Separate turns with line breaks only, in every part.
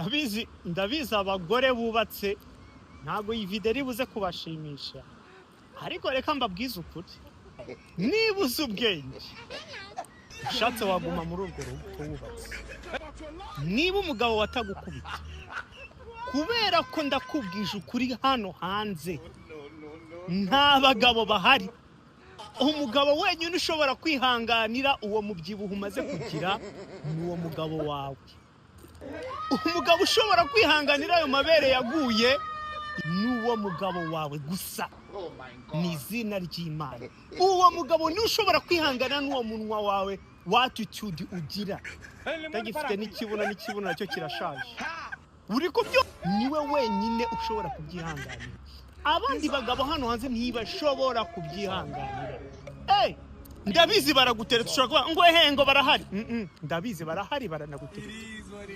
Ndabizi, ndabizi, abagore bubatse ntabwo iyi video iri buze kubashimisha, ariko reka mbabwize ukuri: niba uzi ubwenge, ushatse waguma muri urwo rugo wubatse. Niba umugabo watagukubita, kubera ko ndakubwije ukuri, hano hanze nta bagabo bahari. Umugabo wenyine ushobora kwihanganira uwo mubyibuho umaze kugira ni uwo mugabo wawe. Umugabo ushobora kwihanganira ayo mabere yaguye ni uwo mugabo wawe gusa. Ni izina ry'Imana, uwo mugabo niwe ushobora kwihangana n'uwo munwa wawe w'attitude ugira, utagifite n'ikibuno, n'ikibuno nacyo kirashaje, uri kubyo. Niwe wenyine ushobora kubyihanganira. Abandi bagabo hano hanze ntibashobora kubyihanganira. Hey, ndabizi baragutereta. Ushobora kuvuga ngo ehe, ngo barahari. Ndabizi barahari, baranagutereta.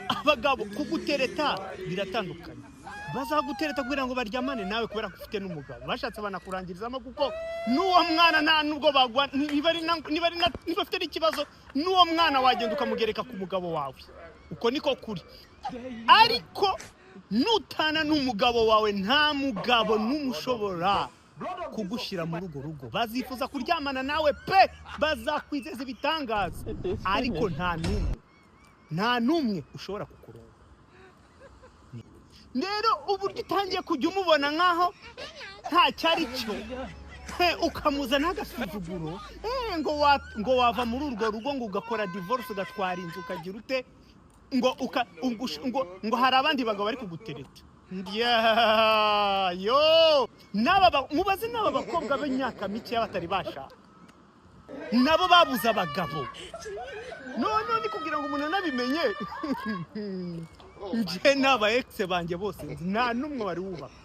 Abagabo kugutereta biratandukanye. Bazagutereta kugira ngo baryamane nawe kubera ko ufite n'umugabo. Bashatse banakurangirizamo, kuko n'uwo mwana nta nubwo bagwa niba ari niba afite n'ikibazo n'uwo mwana, wagenda ukamugereka ku mugabo wawe. Uko niko kuri. Ariko nutana n'umugabo wawe, nta mugabo n'umwe ushobora kugushyira muri urwo rugo. Bazifuza kuryamana nawe pe, bazakwizeza ibitangaza, ariko nta n'umwe, nta n'umwe ushobora kukuronga. Rero uburyo utangiye kujya umubona nkaho nta cyari cyo, ukamuzana agasuzuguro, ngo wava muri urwo rugo, ngo ugakora divorce, ugatwara inzu, ukagira ute, ngo uka ngo hari abandi bagabo bari kugutereta. Ya, yo n'aba mubaze n'aba bakobwa b'imyaka mike batari bashaka, nabo babuze abagabo. None ni kugira ngo umuntu anabimenye, njye n'aba ex banjye bose nzi, nta n'umwe wari wubaka.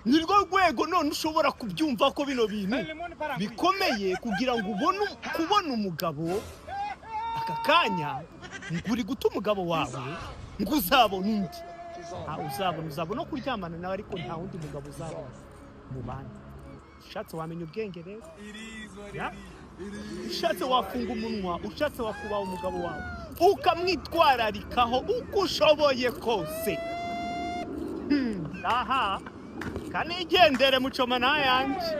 Ni rwo rwego none ushobora kubyumva ko bino bintu bikomeye kugira ngo ubone kubona umugabo aka kanya, ngo uri guta umugabo wawe ngo uzabone undi. Nta uzabona. Uzabona kuryamana nawe, ariko nta wundi mugabo uzabona mu bandi. Ushatse wamenya ubwenge rero. Ya? Ushatse wafunga umunwa, ushatse wakubaha umugabo wawe, ukamwitwararikaho uko ushoboye kose. Aha kanigendere mucoma nayanjye.